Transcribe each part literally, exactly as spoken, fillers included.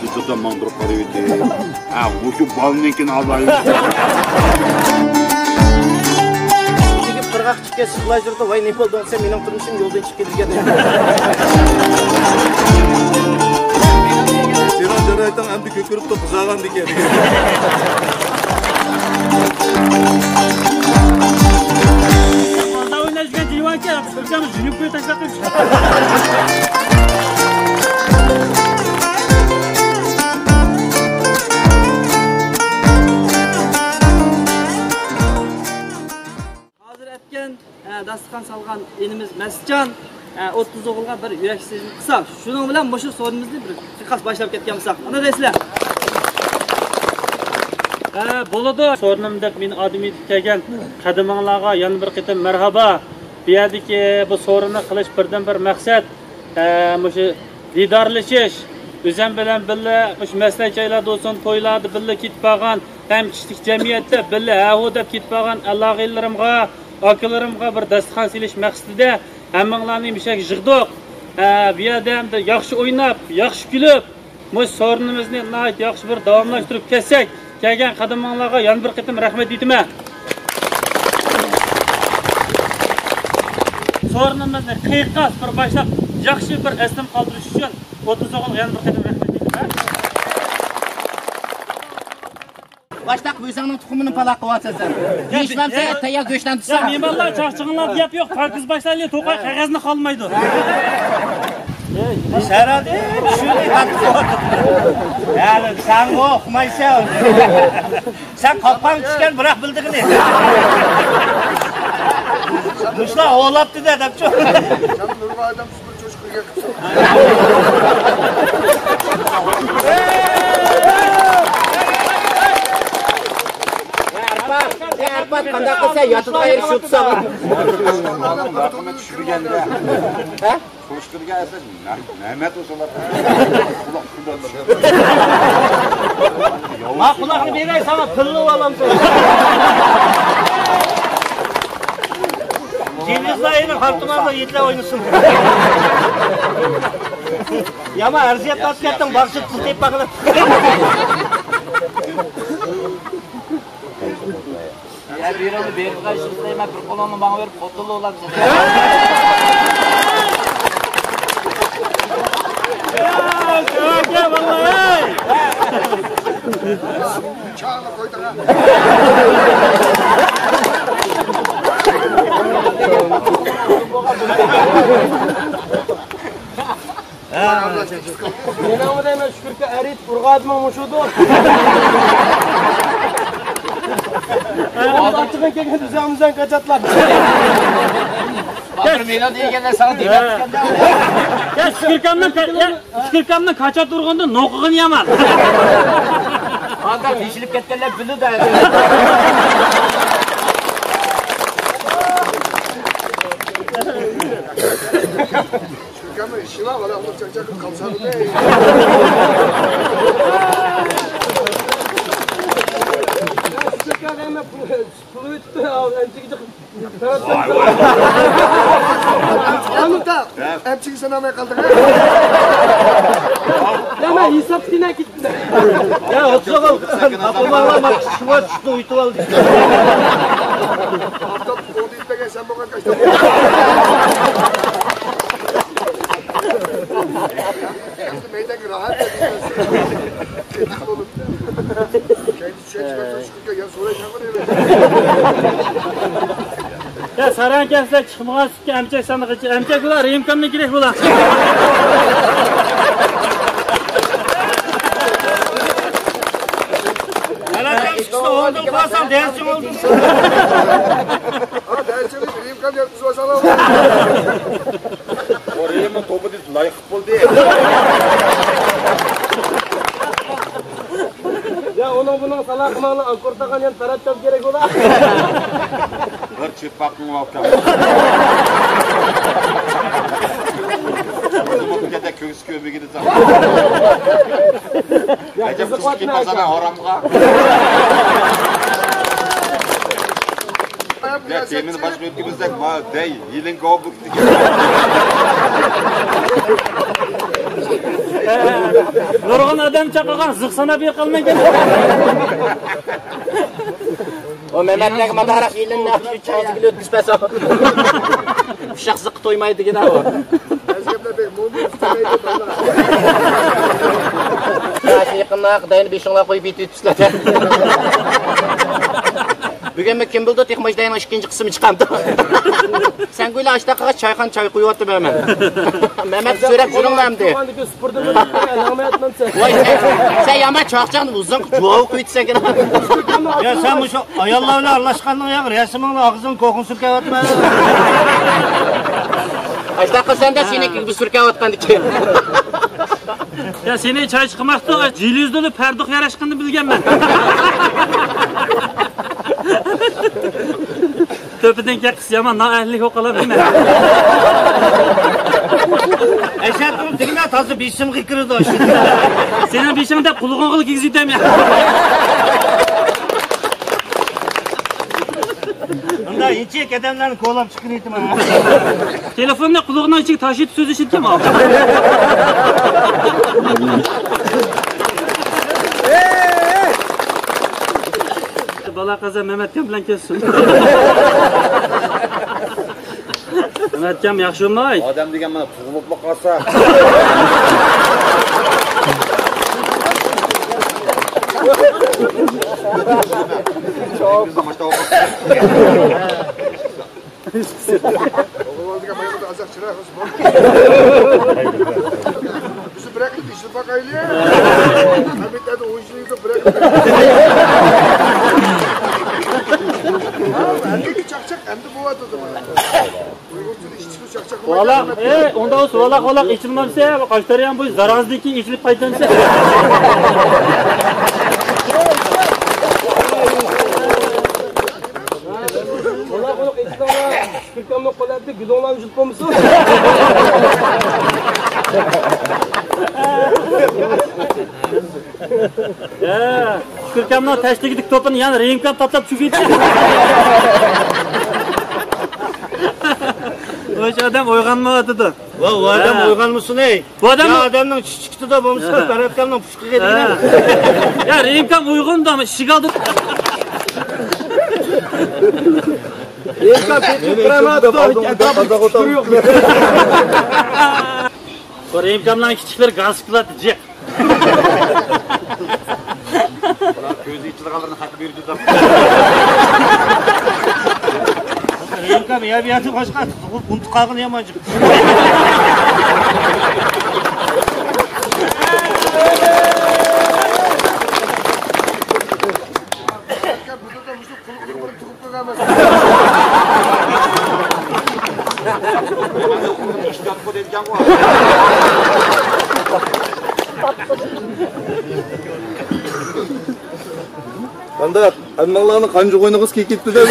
بىز دادام ماڭدۇرۇپ قارىۋېتى. ھە، مۇشۇ بالىنىڭكىنى ئالايلى. چىقىپ قىرغاق چىقىپ كەتسە، ئۇلار يۈرىدۇ، ۋاي، نېمە بولدۇڭ سەن، مېنىڭ تۇرمۇشۇم يولدىن چىقىپ كېتىدىكەن. سېنىڭ جارايتىڭ ئەمدى كۆكىرىپتۇ، قىزارغان دېگەن. بازار ئويناش يۈرگەن دىۋانچى، ئۆلكەمنى جۈنۈپ قويۇپ تاشلاپ قويۇپسىز. ھازىر ئەتكەن، ئە، داستىخان سالغان ئىنىمىز مەستجان، ئە، ئوتتۇز ئوغۇلغا بىر يۈرەك سېزىم قىلسا، شۇنىڭ بىلەن مۇشۇ سورۇنىمىزنى بىر قىسقاچە باشلاپ كەتكەن بولساق، قانداق دەيسىلەر؟ ئە، بولىدۇ. سورۇنۇم دەپ مېنى ئادىمى ئېيتىپ كەلگەن قەدىمىڭلارغا يەنە بىر قېتىم مەرھابا. بۇ يەردىكى بۇ سورۇننى قىلىش بىردىنبىر مەقسەت، ئە، مۇشۇ دىدارلىشىش، ئۆزۈم بىلەن بىللە مۇشۇ مەسلەھەت جايلاردا بولسۇن، تويلاردا بىللە كېتىپ بارغان، ھەم كىشىلىك جەمئىيەتتە بىللە ھەۋۇ دەپ كېتىپ بارغان ئالاقىلىرىمغا، ئاكىلىرىمغا بىر داستىخان سېلىش مەقسىتىدە ھەممىڭلارنى مۇشۇ يەرگە يىغدۇق. ئە، بۇ يەردە ئەمدى ياخشى ئويناپ، ياخشى كۈلۈپ، مۇشۇ سورۇنىمىزنى ناھايىتى ياخشى بىر داۋاملاشتۇرۇپ كەتسەك، كەلگەن قەدىمىڭلارغا يەنە بىر قېتىم رەھمەت ئېيتىمەن. سورۇنىمىزنى قىيقاس بىر باشلاپ، ياخشى بىر ئەسلىمە قالدۇرۇش ئۈچۈن ئوتتۇز ئوغۇلغا يەنە بىر قېتىم رەھمەت ئېيتىمەن. باشلاق، ئۆزۈڭنىڭ تۇخۇمىنى پالاق قىلىۋاتىسەن سەن. يېيىشمەمسەن، تەييار گۆشلەرنى يا، تۇتسا. مېھمانلار چاقچىغىڭلاردا گەپ يوق، پاكىز باشلايلى، توقاي قەغەزنى قالمايدۇ. سەرەدى، شۇنى تارتىپ قويۇۋاتىدۇ. يەنى سەنغۇ ئۇقمايسەن. سەن قاپقان چۈشكەن، بىراق بىلدىغىنى. مۇشۇلار ئوۋلاپتۇ-دە، دەپچۇ. يا ئەرباب، يا ئەرباب، قانداق قىلسا ياتىدىغان يېرى شۇ تۇساغا. ھە؟ خۇشكىرگە ئەسەس مەمەت ئوسۇللار. ما قۇلاقنى بېرەي ساڭا، پىللىۋالامسەن. يىللىزلار يەنە خارتۇماندا يېتىلەپ ئوينىسۇن. يامان ئەرزىيەت تارتىپ كەتتىڭ، بارسا تىز تېپىپ باقىلى. يا بىرىڭنى بېرىدىغان ئىشنى ئىستەيمەن، بىر قولۇڭنى ماڭا بېرىپ، قوتۇللا ئۇلارنى. چاغلا قويدۇڭ ھە. مېنىڭمۇ دەيمەن، شۈكۈركە ئەر ئېيتىپ ئۇرغان ئادىمىڭ مۇشۇدۇ. ئاچچىقىڭ كەلگەندە ئۆزۈڭ كاچاتلار. باتۇر مېنىڭ دېگەنلەر ساڭا دېمەپتىكەن-دە. يا، شۈكۈركەمنىڭ كا-، يا، شۈكۈركەمنىڭ كاچات ئۇرغىنىدىن نوقۇغىنى يامان. ئانداق تېشىلىپ كەتكەنلەر بىلىدۇ. شۇكامنىڭ ئىشى بار، بالا ئۇنى چاقچاق قىلىپ قالسا بولدى. شۇكام ھەممە پۇل، پۇل ئۆتۈپتۇ، ئەمچىكى جىق. ئەمچىكى ساناماي قالدىڭ ھە؟ يا، مەن ھېساب قىلىناي كېتىپتۇ. يا، ئوتساغال، ئاپىمالار ما شۇڭا چۈشتى ئۇيتۇۋالدى. ئاپتاپ ئوڭدا يېتىپ كەلگەن سەن بولغان كاشتا. ئەمدى مەيدەڭگە راھەت. كەينى چۈشەنچۈرۈپ شۇكۇركە يەنە سورايسەنغۇ دەيمەن. يا ساراڭ كەلسە چىقمىغان سۈتكە ئەمچەك ساندۇقى، ئەمچەك بولا، رېيىمكامنى كېرەك بولا. ئانا چىقىشتا ئوڭدىن قويساڭ دەرسىڭ ئالدىن. ھا، دەرسىڭىز رېيىمكام يەپ تۇزۇۋالساڭلار. ئۇ رېيىمنىڭ توپىدىن لايىق بولدى. يا، ئۇنىڭ بۇنىڭ سالاقىنىڭلا ئاككورتلىغان يەنە تاراتچام كېرەك بولا. بىر چۆپ باققىڭ ئاكام. كۆزى كۆرمىگىنى ساڭا. يا، ئەجەب قىزىقىۋاتىمەن قىزىقىپ قالسانا ھارامغا. يا، تېمىنى باشقا ئۆتكۈزسەك، ما، دەي، يېلىڭ كاۋاپ بوپتىكەن. ئادەم چاقىرغان زىق ساناپ يىقالمايدۇ. ئۇ مەمەتلەرگە مانداقراق يېلىننى ئاپىرىپ چاڭزىگىلى ئۆتكۈزۈپ بەرسە. ئۇششاق زىققا تويمايدۇ دېگىنە ئۇ. ياخشى يېقىندا خۇداينى بېشىڭلار قويۇپ يېتىۋېتىپسىلەر. بۈگۈنمۇ كىم بىلىدۇ، تېخى مۇشۇ دەينىڭ ئىككىنچى قىسمى چىقامدۇ. سەن گويلا ئاشتاقىغا چايخانا چاي قۇيۇۋاتىمەن مەن. مەمەت سۆرەپ يۈرۈڭلار ئەمدى. ۋاي، سەن، سەن يامان چاقچاقنى ئۇزۇن قىلىپ جۇۋاۋ قويۇۋېتىسەن. يا، سەن مۇشۇ ئاياللار بىلەن ئارىلاشقاننىڭ ياغ رەسىمىڭنى ئاغزىڭ كوكۇن سۈركەۋاتىمەن. ئاشتاق قىلسام-دە سېنىڭكىگە بىر سۈركەۋاتقاندىكىن. يا، سېنى چاي چىقماقتا جىلىزدىنى پەردۇق ياراشقىنىنى بىلگەنمەن. تۆپىدىن كەتسە يامان نائەھلىلىك بولۇپ قالامەن. ئەشەددىن دېگىنە تازا بېشىمغا كىرىدۇ. سېنىڭ بېشىڭدا قۇلىقىڭغىلا كىيگۈزۈۋېتەمەن. ئۇنداق ئىنچىكە ئادەملەرنى كولاپ چىقىرىۋېتىمەن. تېلېفوننى قۇلىقىنىڭ ئىچىگە تاشلىتىپ سۆزلىشىدىكەن. بالا قازا مەمەتكەم بىلەن كەتسۇن. مەمەتكەم ياخشىمۇ؟ ئادەم دېگەن مانا تۇغۇلۇپلا قالسا. بىزنى بىر ئەقىل ئىشلىتىپ باقايلى. ھەممىدە ئويۇنچىلىقتا بىر ئەقىل. ھەممىگە چاقچاق ئەمدى بولۇۋاتىدۇ. ئۇيغۇرچىدا ئىشچىسى چاقچاق. ۋالاق، ئەي، ئۇنداق بولسا ۋالاق، ۋالاق ئېچىلمامسە، قاشتېرىيان بويى زاراز دېكى ئېچىلىپ قايتامسە. ۋالاق، ۋالاق ئېچىلمامسە. كىركەمنىڭ قولى ئەمدى گۈلۈڭلارنى يۇتۇپ بولمىسۇن. ھە، كىركەمنىڭ تەشتىكىدىكى توپىنى يەنە رېيىمكام تاتلاپ چۈشۈپ كېتىپتۇ. ئۇ ئادەم ئويغانمايۋاتىدۇ. ۋا، ئۇ ئادەم ھە. ئويغانمىسۇن، ئەي. بۇ ئادەم يا ئۇ- ئادەمنىڭ چىچىكىتىدە بولمىسا، ھە. پەرەتكەمنىڭ پۇشقىغا دېگىنە. ھە. يا، رېيىمكام ئويغاندۇ، ئەمما ئىشىك ئالدىدا. رېيىمكام كېتىپ تۇراماتىدۇ، ئەتراپتا كۈچ يوق. بۇ رېيىمكامنىڭ كىچىكلىرى گاز پىلات جىق. كۆزى ئېچىلغانلىرىنى خەت بېرىدۇ. رېيىمكام يا بۇ يەردە باشقا ئۇنتۇپ قالغىنى يامان جىق. قانداق؟ ھەممىڭلارنىڭ قانجۇق ئوينىغۇسى كېلىپ كېتىپتۇ-دە.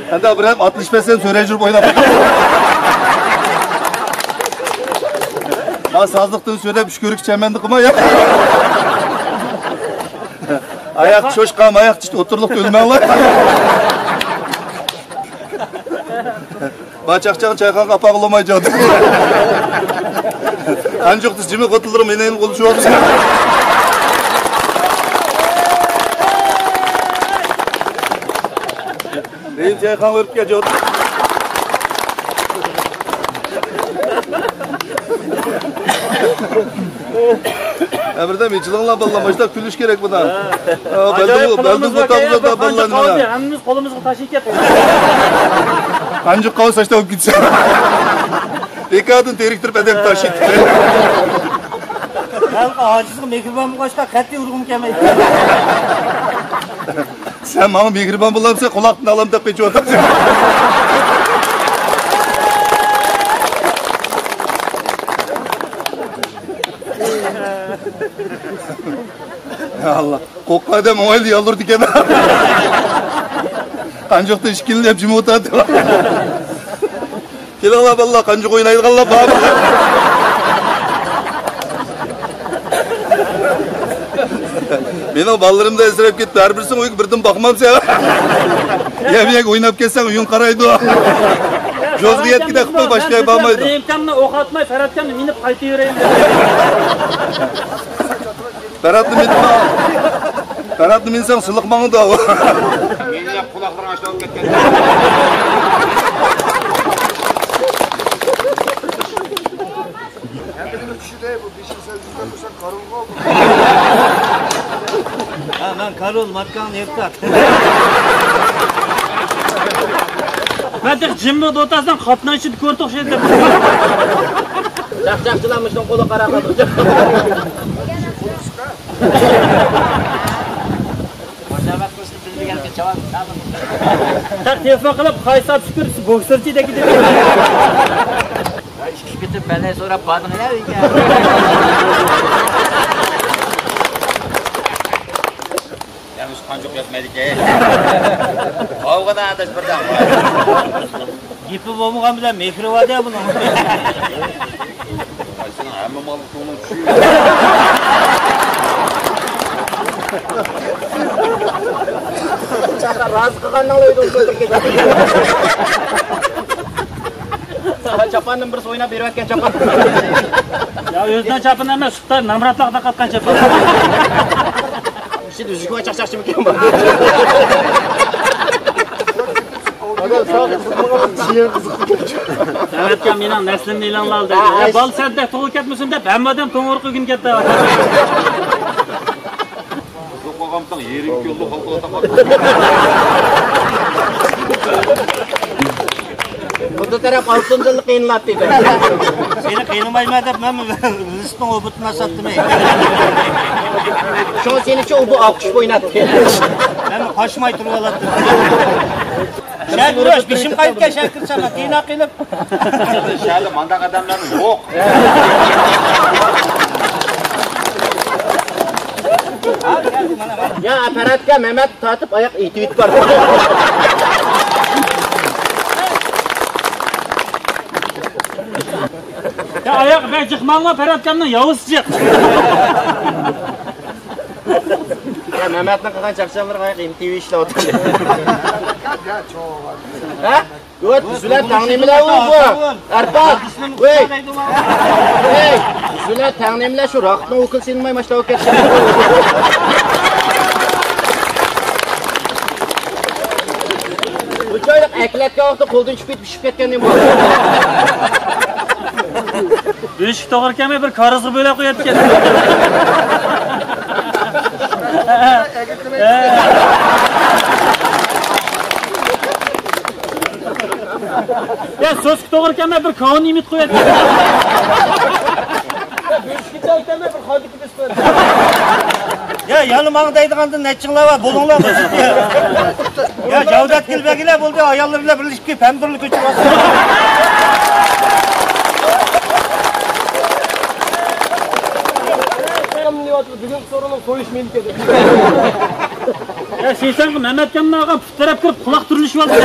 قانداق بىر ھەم ئاتلىشىپ بەرسەم سۆرەي جۈرۈپ ئويناپ. ھا، سازلىقتىن سۆرەپ ئۈچ كۆرۈك چەمەندە قىلماي. ئاياق چوشقام، ئاياق چىت ئوتتۇرىلىقتا ئۆلمەڭلار. ما چاقچاقنى چايخانىغا ئاپارغىلى بولمايدۇ. قانجۇقتا جىمى خوتۇنلىرىم مېنى قوللىشىۋاتىدۇ. رەھىم چايخانىغا بېرىپ كەل. ھە، بىردەم ئېچىلىڭلار بالىلار، ماشۇنداق كۈلۈش كېرەك بۇدا. ھە. ھە، بەلدىڭ، ئاجايىپ بەلدىڭ قىلىقىمىز بار، بولتاقلىدا بالىلار قانچە قالدى، ھەممىمىز قولىمىزغا تاش يېتىپ كەتتى. قانچە قالسا شۇنداق بولۇپ كېتىشى. بىكاردىن تېرىكتۈرۈپ ئادەم تاش يېتىپ كەتتى. خەلق ئاجىزغا مېھرىبان بولغاچقا قەتئىي ئۇرغۇم كەلمەيدۇ. سەن ماڭا مېھرىبان بولامسەن، قۇلاقتىن ئالام دەپ قېچىۋاتىسەن. يا ئاللا، قورققان ئادەم ئوڭايلا يالۋۇرىدىكەن. قانجۇقتا ئىككىنى دەپ جىم ئولتۇراتتى. كېلىڭلار بالىلار، قانجۇق ئوينايدىغانلار بار. مېنىڭ بالىلىرىمدا ئەسىرەپ كەتتى، ھەر بىرسىنىڭ ئۆيىگە بىردىن باقمامسەن. يەم يەك ئويناپ كەتسەڭ ئۆيۈڭ قارايدۇ. جوزغا يەتكۈدەك قىپتۇ، باشقا يەر بارمايدۇ. رېمكامنى ئوق ئاتماي، پەرەتكامنى مىنىپ قايتىۋېرەيلى دېدىم. پەرەتنى مىنما. پەرەتنى مىنسەڭ سىلىق ماڭىدۇ. مېنىڭ قۇلاقلىرىڭ ئاشۇ بولۇپ كەتكەن. يەنە بىر چۈشىدە بۇ بېشىڭ سەل يۈزلەپ قويساڭ كارولغا ئالدىم. ھە، مەن كارول، ماتكاڭنى يېپىپ تارت. مەن تېخى جىممۇ دوتاسىنىڭ قاپنىڭ ئىچىدە كۆرۈپ توخشايدۇ. چاقچاقچىلار مۇشۇنىڭ قولىغا قاراپ قالدى. مۇشۇنى بىلمىگەنكەن، چاۋاك. تېلېفون قىلىپ، قايسى ئاپ سۈپۈرىسى بوكسېرچى دەپ كېتىدۇ. ئىككى كېتىپ بەلەي سوراپ باردىڭ يا ئۆيگە. يەنە قانچۇق ياتمايدىكەن. قاۋغىدا ئاداش بىردەم. گېپى بولمىغان بىلەن مېھرى بار دە بۇنىڭ. سېنىڭ ھەممە مالغا كۆڭلۈڭ چۈشىدۇ. رازى قىلغاننىڭ ئۆيدە ئولتۇرۇپ كېتىدۇ. چاپاننىڭ بىرسى ئويناپ بېرىۋەتكەن چاپان. يا، ئۆزىنىڭ چاپىنى ئەمەس، خىتاي نامراتلارغا تارقاتقان چاپان. ئىچىدە ئۈزۈك بار، چاقچاقچىمىكىن بار. سەۋەتكە مېنىڭ نەسلىمنى ئېلىڭلار دەيدۇ. يا، بالا سەندەك تۇغۇلۇپ كەتمىسۇن دەپ ھەممە ئادەم توڭۇرقا ئۆگىنىپ كەتتى. قىزىق بولغانمىساڭ يېرىم كىلولۇق ھالقىغا تاقاپ. بۇ تەرەپ ئالتۇن جىللىق قىينىلاتتى. سېنى قىينىمايمەن دەپ مەن رىزقىڭ ئوبۇتىنى ئاساتتىمەن. شۇڭا سېنىچە ئۇ بۇ ئاققۇچ ئويناتتى. مەن قاچماي تۇرۇۋالاتتىم. شەكىر، بېشىم قايتقان شەكىر ساڭا تىنا قىلىپ. شەھەردە مانداق ئادەملەرمۇ يوق. يا، ئەپەرەتكە مەمەت تارتىپ ئاياق ئېتىۋېتىپ بار. يا، ئاياق بەك جىق ماڭما، پەرەتكەمنىڭ ياۋۇزى جىق. يا، مەمەتنىڭ قىلغان چاقچاقلىرىغا ئاياق ئېتىۋېتىشلەۋاتىدۇ. ھە؟ يوق، بىز بىلەن تەڭ نېمىلەر ئۇ بۇ؟ ئەرپات! ۋەي! ۋەي! بىز بىلەن تەڭ نېمىلەر شۇ راقىتنىڭ ئوكۇل سېلىنماي ماشتا بولۇپ كەتكەن. بۇ چايلىق ئەكلەتكەن ۋاقتى قولدىن چۈشۈپ كېتىپ پىشىپ كەتكەن نېمە بۇ؟ بۆشۈك توغرا كەلمەي بىر كارىزغا بۆلەپ قويۇۋېتىپتىكەن. يا، سوسكا توغرا كەلمەي بىر كاۋىنى ئېمىتىپ قويۇۋەتتى. يا، يەنە ماڭا دەيدىغاندىن نەچچىڭلار بار، بولۇڭلار. يا، جاۋدات كېلىپ بەرگىلى بولدى، ئاياللىرى بىلەن بىرلىشىپ كېلىپ ھەمدۇرلۇق كۆچۈرۈۋاتسىڭلار. بۈگۈنكى سورۇننىڭ سويۇش مېنىكى دەپ. يا، سېسەڭگە مەمەتكەمنى ئالغان پۇت تەرەپ كىرىپ قۇلاق تۈرلىشىۋالدى.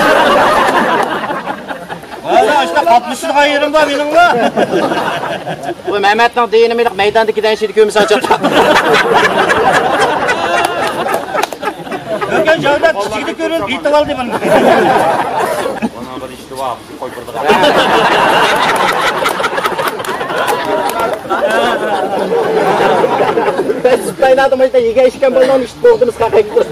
ۋاللا، ئاشۇنداق قاتنىشىدىغان يېرىم بار مېنىڭمۇ. بۇ مەمەتنىڭ دېگىنى مېنىڭ مەيداندىكى دەنشىدە كۆمسە چاتاق. ئۆكەن جاۋدات كىچىكىدە كۆرۈنۈپ يېتىۋالدى بۇنى. ئۇنىڭ بىر ئىشى بار. بەس سۈپەيلادىن باشتا يېگەن ئىچكەن بالىلارنى ئىشتە بولدىمىز قاقايتىپ.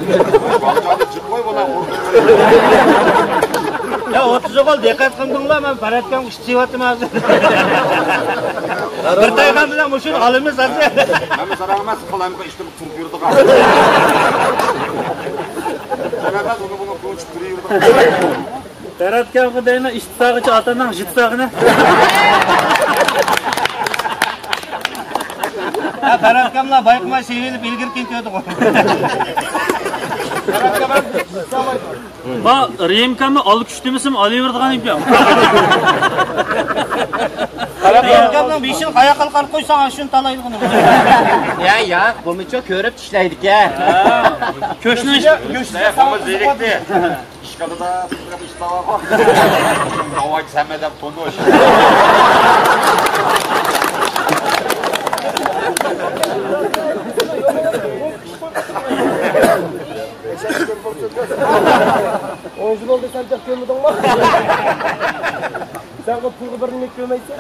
يا، ئوتتۇز ئوغۇل، دىققەت قىلدىڭلار، مەن پەرەتكەمگە ئىشتە سېۋەتتىم ھازىر. بىر تايغان بىلەن مۇشۇنى ئالىمىز ھازىر. مەن ساراڭ ئەمەس، قالايمىقان ئىشتە تۇرۇپ يۈرىدىغان. سەن ئەمەس، ئۇنى بۇنى كۆچۈپ تۇرۇپ يۈرىدىغان. پەرەتكەمگە دەيمەن، ئىشتە ساغىچە ئاتىنىڭ ژىت ساغىنى. ھە، پەرەتكەملا بايقىماي سېۋىلىپ ئىلگىرى كېيىن كۆردۇق. ما رېمكامنى ئالا كۈچ دېمىسىمۇ ئالىۋېرىدىغان ئىكەن. رېمكامنىڭ بېشىنى قاياققا قارىتىپ قويساڭ، شۇنى تالايدىغىنى. يا، ياق، بۇمۇچۇ كۆرۈپ ئىشلەيدىكەن. كۆشنىڭ ئىشى. ئىشقىلىدا بىر ئىشلار بارغۇ. داۋاچ سەمەدەپ تونۇش. ئون يىل بولدى، سەن تېخى كۆرمىدىڭمۇ؟ سەن بۇ پۇلغا بىر نېمە كۆرمەيسەن.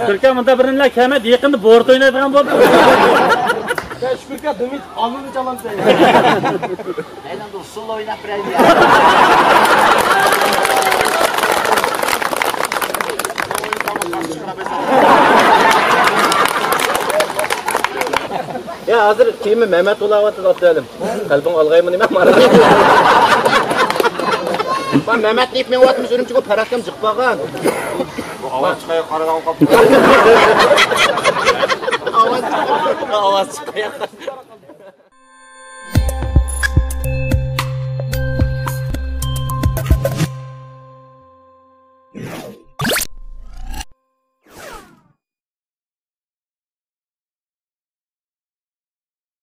تۈركە، مۇندا بىر نېمىلەر كەلمەيدۇ، يېقىندا بورت ئوينايدىغان بولدى. سەن شۈكۈركە، دېمىت ئالنىنى چالامسەن. مەيلى، ئۇسسۇل ئويناپ بېرەيلى. يا، ھازىر تېما مەمەت بولاۋاتىدۇ، ئابدۇئەلىم. قەلبىڭ ئالغايمۇ نېمە؟ مانا مەمەت دەپ مېڭىۋاتىمىز، ئۈرۈمچىگە پەرەككەم جىق بارغان. ئاۋاز چىقايا، قارىغان قاپتۇ. ئاۋاز چىقايا.